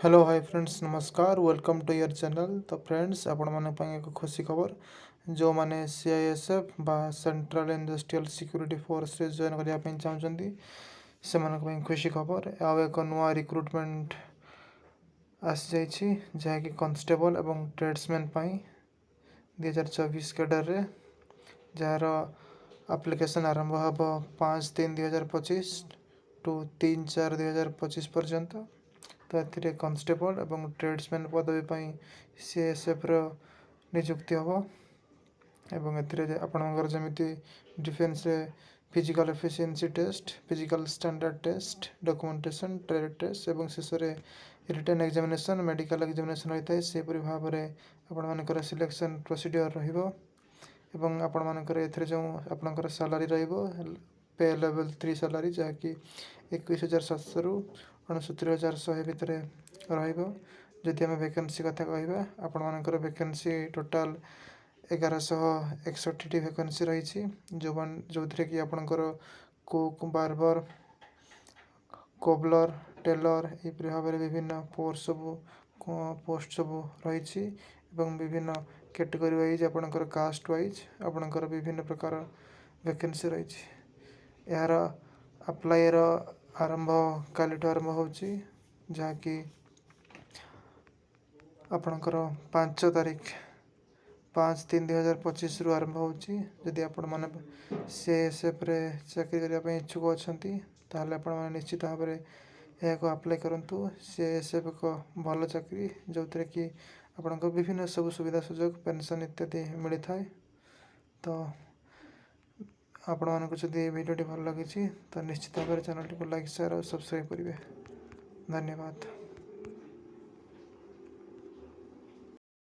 Hello, high friends, ନମସ୍କାର। Welcome to your channel. ତ friends, ଆପଣମାନଙ୍କ ପାଇଁ ଏକ ଖୁସି ଖବର। ଯେଉଁମାନେ ସିଆଇଏସ୍ଏଫ୍ ବା ସେଣ୍ଟ୍ରାଲ୍ ଇଣ୍ଡଷ୍ଟ୍ରିଆଲ୍ ସିକ୍ୟୁରିଟି ଫୋର୍ସରେ ଜଏନ୍ କରିବା ପାଇଁ ଚାହୁଁଛନ୍ତି, ସେମାନଙ୍କ ପାଇଁ ଖୁସି ଖବର। ଆଉ ଏକ ନୂଆ ରିକ୍ରୁଟମେଣ୍ଟ ଆସିଯାଇଛି, ଯାହାକି କନଷ୍ଟେବଲ୍ ଏବଂ ଟ୍ରେଡ଼୍ସମ୍ୟାନ୍ ପାଇଁ 2024 କ୍ୟାଡ଼ରରେ, ଯାହାର ଆପ୍ଲିକେସନ୍ ଆରମ୍ଭ ହେବ 5/3/2025 ଟୁ 3/4/2025 ପର୍ଯ୍ୟନ୍ତ। ତ ଏଥିରେ କନଷ୍ଟେବଲ୍ ଏବଂ ଟ୍ରେଡ଼୍ସମ୍ୟାନ୍ ପଦବୀ ପାଇଁ ସିଆଇଏସ୍ଏଫ୍ର ନିଯୁକ୍ତି ହେବ ଏବଂ ଏଥିରେ ଆପଣଙ୍କର ଯେମିତି ଡିଫେନ୍ସରେ physical efficiency test, physical standard test, documentation, trade test ଏବଂ ଶେଷରେ ରିଟେନ୍ ଏକ୍ଜାମିନେସନ୍, ମେଡ଼ିକାଲ ଏକ୍ଜାମିନେସନ୍ ହୋଇଥାଏ, ସେହିପରି ଭାବରେ ଆପଣମାନଙ୍କର ସିଲେକ୍ସନ୍ ପ୍ରୋସିଡ଼ିଓର ରହିବ। ଏବଂ ଆପଣମାନଙ୍କର ଏଥିରେ ଯେଉଁ ଆପଣଙ୍କର ସାଲାରୀ ରହିବ, ପେ ଲେଭେଲ୍ 3 ସାଲାରୀ, ଯାହାକି 21,700ରୁ 69,100 ଭିତରେ ରହିବ। ଯଦି ଆମେ ଭେକେନ୍ସି କଥା କହିବା, ଆପଣମାନଙ୍କର ଭେକେନ୍ସି ଟୋଟାଲ୍ 1161ଟି ଭେକେନ୍ସି ରହିଛି, ଯେଉଁମାନେ ଯେଉଁଥିରେ କି ଆପଣଙ୍କର କୁକ୍, ବାର୍ବର, କୋବଲର, ଟେଲର, ଏହିପରି ଭାବରେ ବିଭିନ୍ନ ପୋଷ୍ଟ ସବୁ ରହିଛି ଏବଂ ବିଭିନ୍ନ କ୍ୟାଟେଗୋରୀ ୱାଇଜ୍, ଆପଣଙ୍କର କାଷ୍ଟ ୱାଇଜ୍ ଆପଣଙ୍କର ବିଭିନ୍ନ ପ୍ରକାର ଭେକେନ୍ସି ରହିଛି। ଏହାର ଆପ୍ଲାଏର ଆରମ୍ଭ କାଲିଠୁ ଆରମ୍ଭ ହେଉଛି, ଯାହାକି ଆପଣଙ୍କର 5 ତାରିଖ, 5/3/2025ରୁ ଆରମ୍ଭ ହେଉଛି। ଯଦି ଆପଣମାନେ ସିଆଇଏସ୍ଏଫ୍ରେ ଚାକିରି କରିବା ପାଇଁ ଇଚ୍ଛୁକ ଅଛନ୍ତି, ତାହେଲେ ଆପଣମାନେ ନିଶ୍ଚିତ ଭାବରେ ଏହାକୁ ଆପ୍ଲାଏ କରନ୍ତୁ। ସିଆଇଏସ୍ଏଫ୍ ଏକ ଭଲ ଚାକିରି, ଯେଉଁଥିରେ କି ଆପଣଙ୍କ ବିଭିନ୍ନ ସବୁ ସୁବିଧା ସୁଯୋଗ, ପେନ୍ସନ୍ ଇତ୍ୟାଦି ମିଳିଥାଏ। ତ ଆପଣମାନଙ୍କୁ ଯଦି ଏ ଭିଡ଼ିଓଟି ଭଲ ଲାଗିଛି, ତ ନିଶ୍ଚିତ ଭାବରେ ଚ୍ୟାନେଲଟିକୁ ଲାଇକ୍, ସେୟାର ଆଉ ସବସ୍କ୍ରାଇବ୍ କରିବେ। ଧନ୍ୟବାଦ।